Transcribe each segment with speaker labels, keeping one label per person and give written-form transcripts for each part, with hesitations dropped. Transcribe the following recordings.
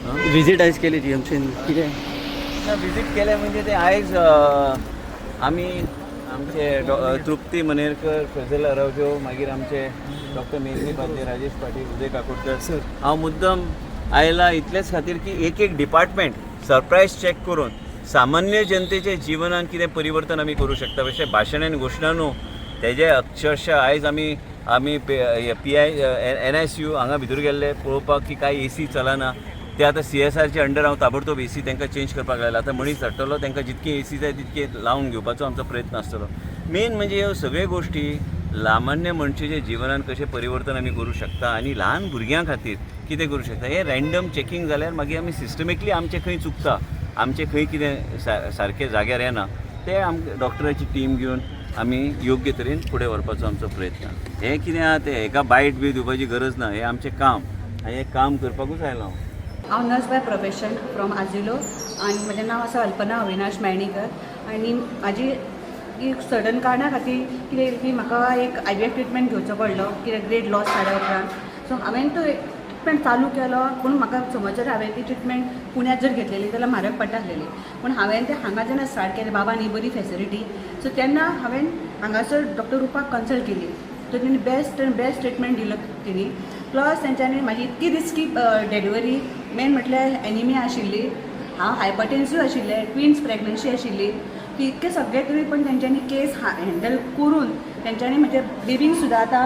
Speaker 1: Visit आयज केली जीएमसीन कितें?
Speaker 2: ना, विजीट केलें म्हणजे ते आयज आमी आमचे तृप्ती मनेरकर, फजल अरावजो, मागीर आमचे डॉक्टर मेघनी पाध्ये, राजेश पाटील, उदय काकोडकर. हांव मुद्दम आयला इतलेच खातीर की एक एक डिपार्टमेंट सरप्रायज चॅक करून सामान्य जनतेच्या जिवनान कितें परिवर्तन आमी करूं शकता. अशें भाशण आनी घोशणा न्हू, तेजे अक्षरशः आयज आमी पी I NICU हांगा भितर गेल्ले पळोवपाक की काय एसी चलना. ते आतां सीएसआरचे अंडर हांव ताबडतोब एसी तांकां चेंज करपाक लायला. आतां मनीस धाडटलो तांकां, जितकी एसी जाय तितके लावन घेवपाचो आमचो प्रयत्न आसतलो. मेन म्हणजे ह्यो सगळ्यो गोश्टी सामान्य मनशाच्या जिवनान कशें परिवर्तन आमी करूं शकता आनी ल्हान भुरग्यां खातीर कितें करूं शकता, हें रँडम चॅकिंग जाल्यार मागीर आमी सिस्टमिकली आमचें खंय चुकता, आमचें खंय कितें सारकें जाग्यार येना, तें आमकां डॉक्टराची टीम घेवन आमी योग्य तरेन फुडें व्हरपाचो आमचो प्रयत्न. हें कितें आहा तें हेका बायट बी दिवपाची गरज ना. हें आमचें काम आनी हें काम करपाकूच आयलो हांव.
Speaker 3: हांव नर्स बाय प्रोफेशन फ्रॉम आजिलो आनी म्हजें नांव आसा अल्पना अविनाश मेणीकर. आनी म्हाजी एक सडन कारणा खातीर कितें की म्हाका एक आयवीएफ ट्रिटमेंट घेवचो पडलो, कित्याक ग्रेड लॉस जाल्या उपरांत. सो हांवें तो ट्रिटमेंट चालू केलो, पूण म्हाका समजलें हांवें ती ट्रिटमेंट पुण्यात जर घेतलेली जाल्यार म्हारग पडटा आसलेली. पूण हांवें तें हांगा जेन्ना स्टार्ट केलें, बाबान ही बरी फेसिलिटी, सो तेन्ना हांवें हांगासर डॉक्टर रुपाक कन्सल्ट केली, तर तेणी बेस्ट एंड बेस्ट ट्रिटमेंट दिलो तेणी. प्लस तेंच्यांनी म्हाजी इतकी रिस्की डिलिव्हरी, मेन म्हटल्यार एनिमिया आशिल्ली, हांव हायपरटेन्सीव आशिल्लें, ट्विन्स प्रेग्नन्सी आशिल्ली, ती इतकें सगळें तरी पण तेंच्यांनी केस हँडल करून तेंच्यांनी म्हजे बेबींक सुद्दां, आतां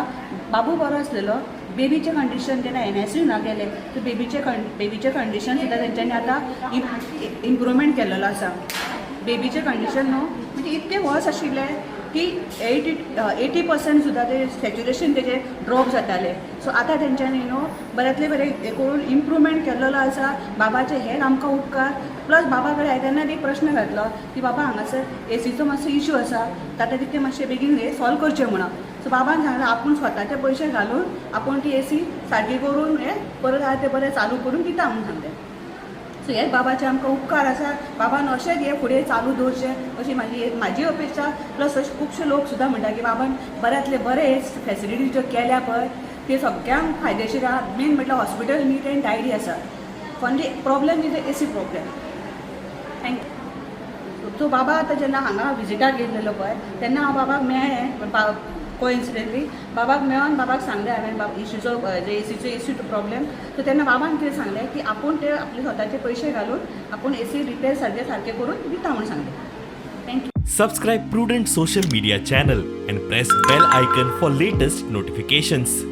Speaker 3: बाबू बरो आसलेलो, बेबीचें कंडिशन जेन्ना एनआयसीयू ना गेलें तर बेबीचें कंडिशन सुद्दां तेंच्यांनी आतां इम्प्रुवमेंट केल्लेलो आसा. बेबीचें कंडिशन न्हू, म्हणजे इतकें वर्स आशिल्लें की 80% सुद्दां ते सॅच्युरेशन तेजें ड्रॉप जातालें. सो आतां तेंच्यांनी न्हू बऱ्यांतले बरें हें करून इम्प्रुवमेंट केल्लेलो आसा. बाबाचे हेच आमकां उपकार. प्लस बाबा कडेन हांवें तेन्ना एक प्रश्न घातलो की बाबा, हांगासर एसीचो मातसो इशू आसा, जाता तितकें मातशें बेगीन हें सॉल्व करचें म्हणून. सो बाबान सांगलें, आपूण स्वताचे पयशे घालून आपूण ती एसी सारकी करून हें परत आहा तें बरें चालू करून दिता म्हणून सांगलें. सो हे बाबाचे आमकां उपकार आसा. बाबान अशेंच हें फुडें चालू दवरचें अशी म्हाजी अपेक्षा. प्लस अशे खुबशे लोक सुद्दां म्हणटा की बाबान बऱ्यांतले बरे फेसिलिटी ज्यो केल्या पळय, ते सगळ्यांक फायदेशीर आहा. मेन म्हटल्यार हॉस्पिटल नीट एंड टायडी आसा. Only problem is AC problem. Thank you. So बाबा आतां जेन्ना हांगा विजिटाक येयलेलो पळय, तेन्ना हांव बाबाक मेळ्ळें. कोइन्सिडेंटली बाबाक मेळोन बाबाक सांगलें हांवें बाब इशूचो, जे एसीचो इश्यू प्रॉब्लेम. सो तेन्ना बाबान कितें सांगलें की आपूण ते आपले स्वताचे पयशे घालून आपूण एसी रिपेर सारके सारके करून दिता म्हणून सांगलें. Thank you.
Speaker 4: Subscribe Prudent Social Media channel and press bell icon for latest notifications.